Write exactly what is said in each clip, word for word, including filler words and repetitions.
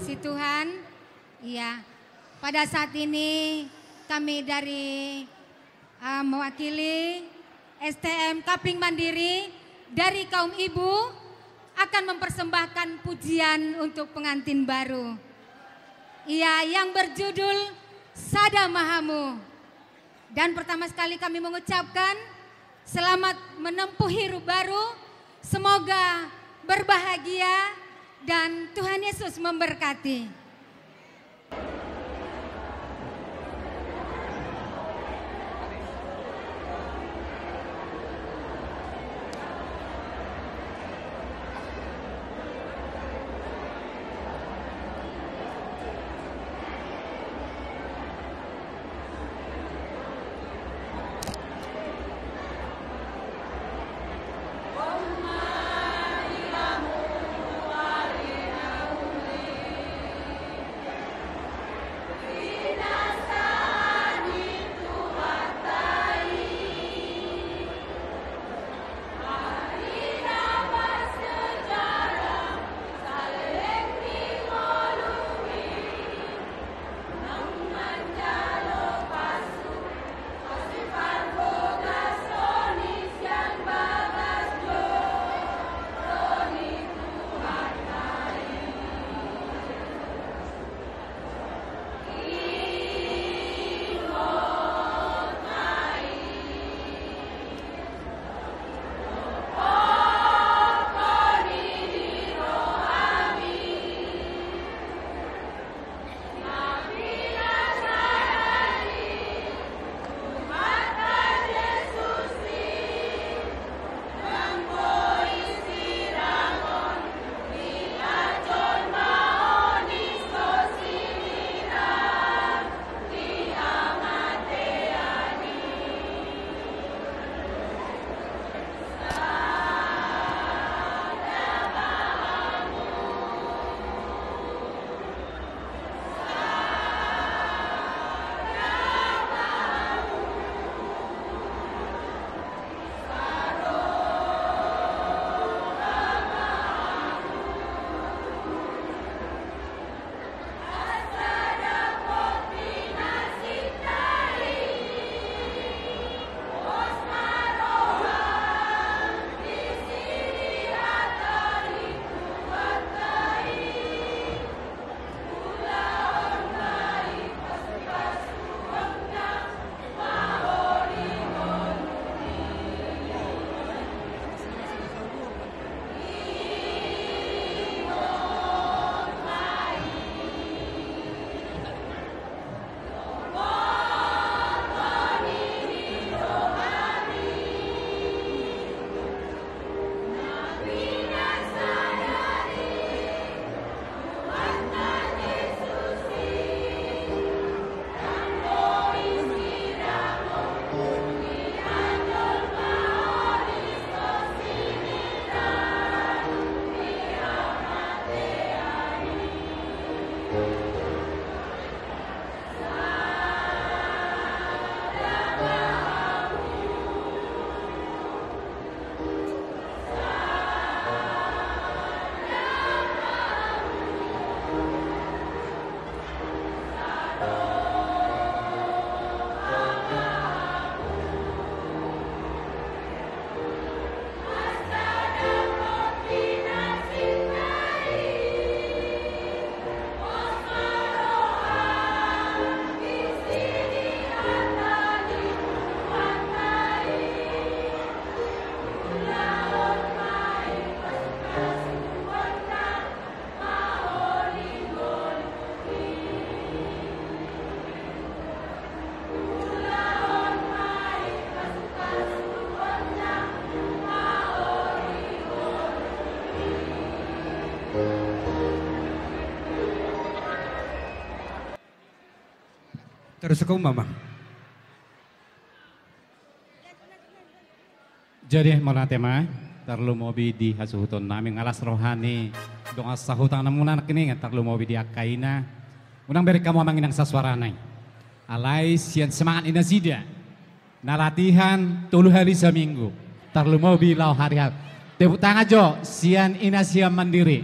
Puji Tuhan. Iya. Pada saat ini kami dari, eh, mewakili S T M Kapling Mandiri dari kaum ibu akan mempersembahkan pujian untuk pengantin baru. Iya, yang berjudul Sada ma Hamu. Dan pertama sekali kami mengucapkan selamat menempuh hidup baru, semoga berbahagia dan Tuhan Yesus memberkati. Terus aku, Mama. Jadi, mauliate ma, tarlumobi di hasuhuton nami, nga las roha ni dongan sahuta muna nangkiningan, tarlumobi di angka ina. Unang bereng hamu amang inang sasuara nai. Alai sian semangat ni nasida na latihan tolu hali saminggu, tarlumobi laho hari H. Tepuk tangan jo sian ina sian Mandiri.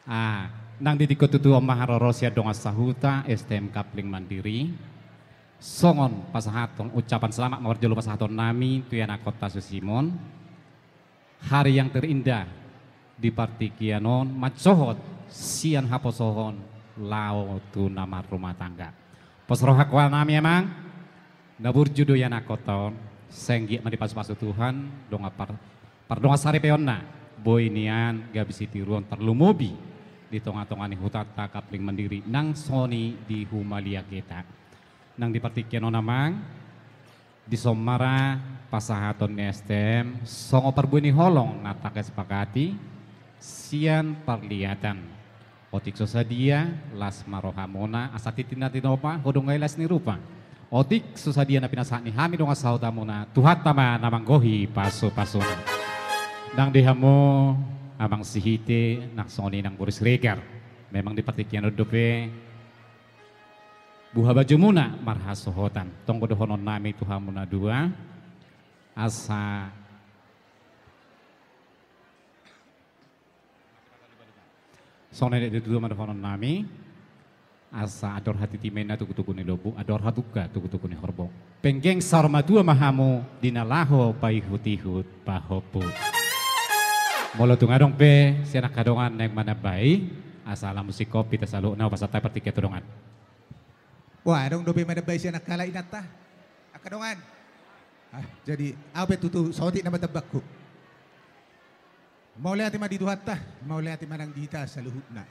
Ah, Nang di tingki on tutu on ma haroro sian dongan sahuta S T M Kapling Mandiri. Songon pasahaton ucapan selamat ma parjolo pasahaton nami tu ianakhonta si Simon. Hari yang terindah di partingkian on mansohot sian haposohon laho tu na marrumah tangga. Pos roha nami amang. Na burju do ianakhonta on, sai anggiat ma dipasupasu Tuhan dongan par-, pardongan saripeonna, boi nian gabe sitiruon tarlumobi di tongatonga ni hutanta Kapling Mandiri nang songon i di Humaliang hita. Nang di partingkian on amang, dison ma ra pasahaton ni S T M songon parbue ni holong na tarsepakati sian parliatan. Otik so sadia, las ma rohamuna, asa tintin na tinopa, godang do i las ni rupa. Otik so sadia na pinasahat ni hami dongan sahutamuna, Tuhanta ma na manggohi pasupasuna. Nang di hamu amang Sihite, nang songon i nang boru Siregar. Memang di partingkian on dope buha bajumuna marhasohotan. Tonggo dohonon nami tu hamu na dua, asa songon i do tutu ma dohonon nami, asa andor hatiti ma inna tugutugu ni lombu, andor hatungka tugutugu ni horbo. Penggeng saur matua ma hamu di na laho paihutihut pahompu. Molo tung adong pe sian angka dongan naeng manambai, asa lam musik kopi ta saluhutna, hupasahat hami partingkian tu dongan. Wah, adong dope manambai sian angka halak inanta. Angka dongan. Ah, jadi, au pe tutu saotik nama tambangku. Mauliate ma di Tuhanta, mauliate ma nang di hita saluhutna.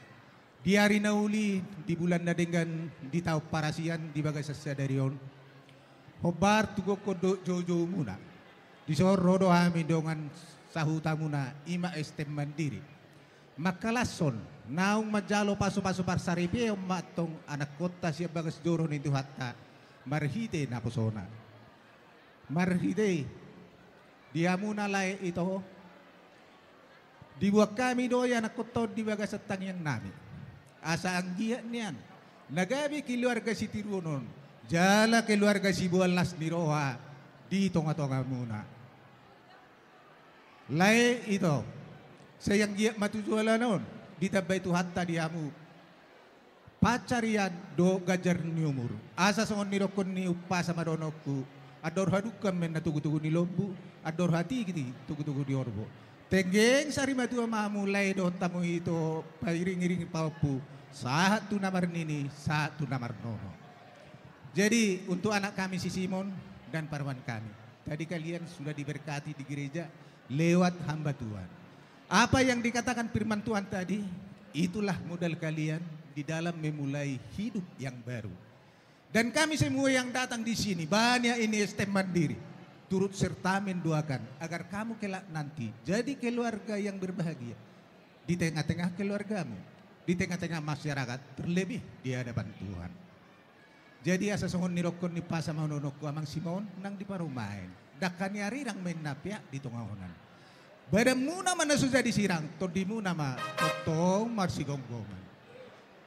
Di ari na uli, di bulan na denggan, di taon parasian, di bagasan sadari on. Hombar tu gokhon dohot joujoumuna. Dison ro do hami dongan sahutamuna, i ma S T M Mandiri. Mangkalashon, naung manjalo pasupasu parsaripeon ma antong anakhonta sian bagas joro ni Tuhanta, marhite naposona. Marhite i, di hamuna lae ito, dibuat hami do ianakhonta on di bagasan tangiang nami. Asa anggiat nian, na gabe keluarga sitiruon on, jala keluarga siboan las ni roha di tongatongamuna. Lae ito, sai anggiat ma tu joloan on, ditambai Tuhanta di hamu pansarian dohot ganjar ni umur. Asa songon nidokkon ni umpasa ma dohononku, andor hadungka ma inna tugutugu ni lombu, andor hatiti tugutugu ni horbo. Tenggeng sari matua ma hamu lae dohot hamu ito, pairingiring pahompu, sahat tu na marnini, sahat tu na marnono. Jadi, untuk anak kami si Simon dan parumaen kami, tadi kalian sudah diberkati di gereja lewat hamba Tuhan. Apa yang dikatakan firman Tuhan tadi, itulah modal kalian di dalam memulai hidup yang baru. Dan kami semua yang datang di sini, banyak ini S T M Mandiri, turut serta mendoakan agar kamu kelak nanti jadi keluarga yang berbahagia di tengah-tengah keluargamu, di tengah-tengah masyarakat, terlebih di hadapan Tuhan. Jadi asa songon nidokkon ni umpasa ma dohononku amang Simon nang di parumaen. Dangka ni arirang ma inna peak di tonga onan. Badanmuna ma na so jadi sirang, tondimuna ma tongtong marsigomgoman.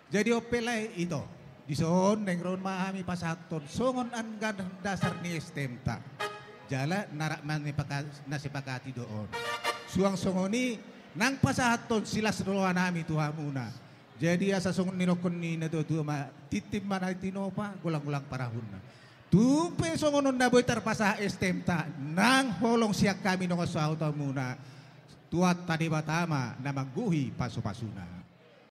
Jadi on pe lae ito, dison naeng ro ma hami pasahathon songon anggaran dasar ni S T M-ta. Jala na rap ma na sepaka-, na sepakati do on. Suang songon i nang pasahathon silas roha nami tu hamuna. Jadi asa songon nidokkon ni natuatua ma, tintin ma na tinopa, golanggolang parahutna. Tung pe songon on na boi tarpasahat S T M-ta, nang holong sian hami dongan sahutamuna, Tuhanta Debata ma na manggohi pasupasuna.